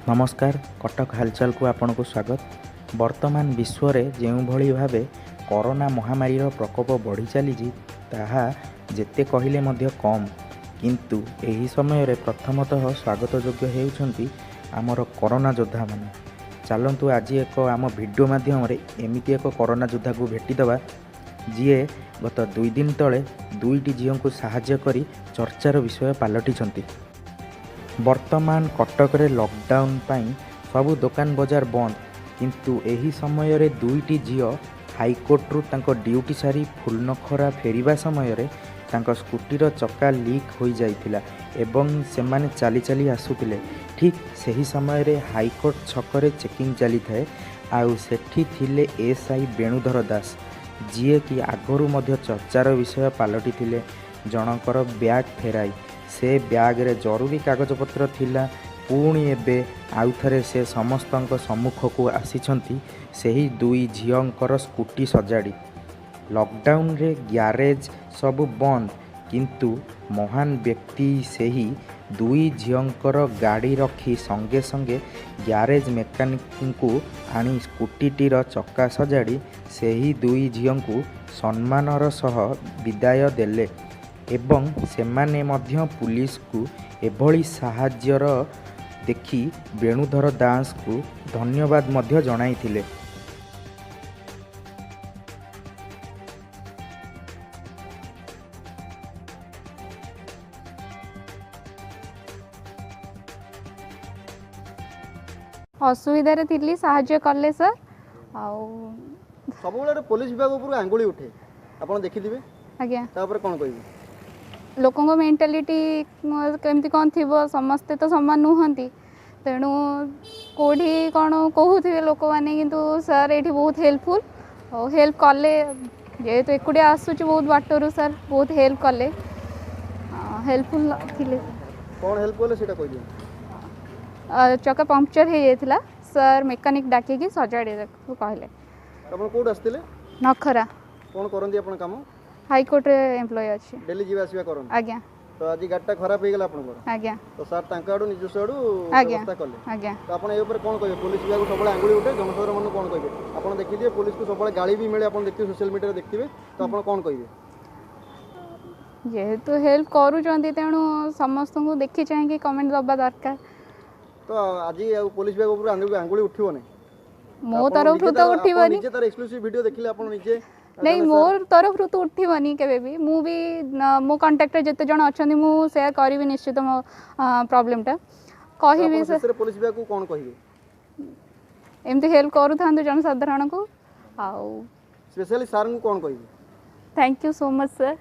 ନମସ୍କାର, କଟକ ହାଲଚାଲକୁ ଆପଣଙ୍କୁ ସ୍ୱାଗତ। ବର୍ତ୍ତମାନ ବିଶ୍ୱରେ ଯେଉଁଭଳି ଭାବେ କରୋନା ମହାମାରୀର ପ୍ରକୋପ ବଢ଼ି ଚାଲିଛି, ତାହା ଯେତେ କହିଲେ ମଧ୍ୟ କମ୍। କିନ୍ତୁ ଏହି ସମୟରେ ପ୍ରଥମତଃ ସ୍ୱାଗତଯୋଗ୍ୟ ହେଉଛନ୍ତି ଆମର କରୋନା ଯୋଦ୍ଧାମାନେ। ଚାଲନ୍ତୁ, ଆଜି ଏକ ଆମ ଭିଡ଼ିଓ ମାଧ୍ୟମରେ ଏମିତି ଏକ କରୋନା ଯୋଦ୍ଧାକୁ ଭେଟିଦେବା, ଯିଏ ଗତ 2 ଦିନ ତଳେ ଦୁଇଟି ଝିଅଙ୍କୁ ସାହାଯ୍ୟ କରି ଚର୍ଚ୍ଚାର ବିଷୟ ପାଲଟିଛନ୍ତି। ବର୍ତ୍ତମାନ କଟକରେ ଲକଡାଉନ୍ ପାଇଁ ସବୁ ଦୋକାନ ବଜାର ବନ୍ଦ। କିନ୍ତୁ ଏହି ସମୟରେ ଦୁଇଟି ଝିଅ ହାଇକୋର୍ଟରୁ ତାଙ୍କ ଡ୍ୟୁଟି ସାରି ଫୁଲନଖରା ଫେରିବା ସମୟରେ ତାଙ୍କ ସ୍କୁଟିର ଚକା ଲିକ୍ ହୋଇଯାଇଥିଲା ଏବଂ ସେମାନେ ଚାଲି ଚାଲି ଆସୁଥିଲେ। ଠିକ୍ ସେହି ସମୟରେ ହାଇକୋର୍ଟ ଛକରେ ଚେକିଂ ଚାଲିଥାଏ ଆଉ ସେଠି ଥିଲେ ଏସ୍ I Benudhar Das, ଯିଏକି ଆଗରୁ ମଧ୍ୟ ଚର୍ଚ୍ଚାର ବିଷୟ ପାଲଟିଥିଲେ ଜଣଙ୍କର ବ୍ୟାଗ୍ ଫେରାଇ। ସେ ବ୍ୟାଗ୍ରେ ଜରୁରୀ କାଗଜପତ୍ର ଥିଲା। ପୁଣି ଏବେ ଆଉଥରେ ସେ ସମସ୍ତଙ୍କ ସମ୍ମୁଖକୁ ଆସିଛନ୍ତି ସେହି ଦୁଇ ଝିଅଙ୍କର ସ୍କୁଟି ସଜାଡ଼ି। ଲକଡାଉନରେ ଗ୍ୟାରେଜ୍ ସବୁ ବନ୍ଦ, କିନ୍ତୁ ମହାନ ବ୍ୟକ୍ତି ସେହି ଦୁଇ ଝିଅଙ୍କର ଗାଡ଼ି ରଖି ସଙ୍ଗେ ସଙ୍ଗେ ଗ୍ୟାରେଜ୍ ମେକାନିକଙ୍କୁ ଆଣି ସ୍କୁଟିଟିର ଚକା ସଜାଡ଼ି ସେହି ଦୁଇ ଝିଅଙ୍କୁ ସମ୍ମାନର ସହ ବିଦାୟ ଦେଲେ ଏବଂ ସେମାନେ ମଧ୍ୟ ପୁଲିସକୁ ଏଭଳି ସାହାଯ୍ୟର ଦେଖି ବେଣୁଧର ଦାସଙ୍କୁ ଧନ୍ୟବାଦ ମଧ୍ୟ ଜଣାଇଥିଲେ। ଅସୁବିଧାରେ ଥିଲି, ସାହାଯ୍ୟ କଲେ ସାର୍ ଆଉ ସବୁବେଳେ ପୋଲିସ ବିଭାଗ ଉପରୁ ଆଙ୍ଗୁଳି ଉଠେ, ଆପଣ ଦେଖିଥିବେ। ଆଜ୍ଞା। ତାପରେ କ'ଣ କହିବେ? ଲୋକଙ୍କ ମେଣ୍ଟାଲିଟି କେମିତି କ'ଣ ଥିବ, ସମସ୍ତେ ତ ସମାନ ନୁହନ୍ତି। ତେଣୁ କେଉଁଠି କ'ଣ କହୁଥିବେ ଲୋକମାନେ। କିନ୍ତୁ ସାର୍ ଏଇଠି ବହୁତ ହେଲ୍ପଫୁଲ୍ ଆଉ ହେଲ୍ପ କଲେ। ଯେହେତୁ ଏକୁଟିଆ ଆସୁଛି ବହୁତ ବାଟରୁ, ସାର୍ ବହୁତ ହେଲ୍ପ କଲେ, ହେଲ୍ପଫୁଲ୍ ଥିଲେ। କ'ଣ ହେଲ୍ପ କଲେ, ସେଇଟା କହିଦିଅନ୍ତୁ। ଚକା ପଙ୍କଚର୍ ହେଇଯାଇଥିଲା, ସାର୍ ମେକାନିକ୍ ଡାକିକି ସଜାଡ଼ିବାକୁ କହିଲେ। ଆପଣ କେଉଁଠୁ ଆସିଥିଲେ? ନଖରା। କ'ଣ କରନ୍ତି ଆପଣ କାମ? ହାଇକୋର୍ଟରେ ଏମ୍ପ୍ଲୟ ଅଛି। ଡେଲି ଯିବା ଆସିବା କରନ୍ତି? ଆଜ୍ଞା। ତ ଆଜି ଗାଡ଼ିଟା ଖରାପ ହେଇଗଲା ଆପଣଙ୍କର? ଆଜ୍ଞା। ତ ସାର୍ ତାଙ୍କ ଆଡ଼ୁ, ନିଜସ୍ୱ ଆଡ଼ୁ ଆଜ୍ଞା। ବ୍ୟବସ୍ଥା କଲେ? ଆଜ୍ଞା। ତ ଆପଣ ଏ ଉପରେ କ'ଣ କହିବେ? ପୋଲିସ ବିଭାଗକୁ ସବୁବେଳେ ଆଙ୍ଗୁଳି ଉଠେ, ଜନସାଧାରଣମାନଙ୍କୁ କ'ଣ କହିବେ? ଆପଣ ଦେଖିଥିବେ, ପୋଲିସକୁ ସବୁବେଳେ ଗାଳି ବି ମିଳେ, ଆପଣ ଦେଖିଥିବେ, ସୋସିଆଲ ମିଡ଼ିଆରେ ଦେଖିଥିବେ। ତ ଆପଣ କ'ଣ କହିବେ? ଯେହେତୁ ହେଲ୍ପ କରୁଛନ୍ତି, ତେଣୁ ସମସ୍ତଙ୍କୁ ଦେଖି ଚାହିଁକି କମେଣ୍ଟ ଦେବା ଦରକାର। ତ ଆଜି ଆଉ ପୋଲିସ ବିଭାଗ ଉପରୁ ଆଙ୍ଗୁଳି ଉଠିବ ନାହିଁ? ମୋ ତରଫରୁ ତ ଉଠିବନି। ନିଜେ ତାର ଏକ୍ସକ୍ଲୁସିଭ ଭିଡ଼ିଓ ଦେଖିଲେ ଆପଣ ନିଜେ ନାଇଁ, ଜଣେ ମୋ ତରଫରୁ ତ ଉଠିବନି କେବେ ବି। ମୁଁ ବି ମୋ କଣ୍ଟାକ୍ଟରେ ଯେତେ ଜଣ ଅଛନ୍ତି, ମୁଁ ସେୟାର କରିବି ନିଶ୍ଚିତ। ମୋ ପ୍ରୋବ୍ଲେମଟା କହିବି। ଆପଣ ଶେଷରେ ପୋଲିସ ବିଭାଗକୁ କ'ଣ କହିବେ? ଏମିତି ହେଲ୍ପ କରୁଥାନ୍ତୁ ଜନସାଧାରଣଙ୍କୁ ଆଉ ସ୍ପେଶାଲି ସାର୍ଙ୍କୁ କ'ଣ କହିବେ? Thank you so much, sir.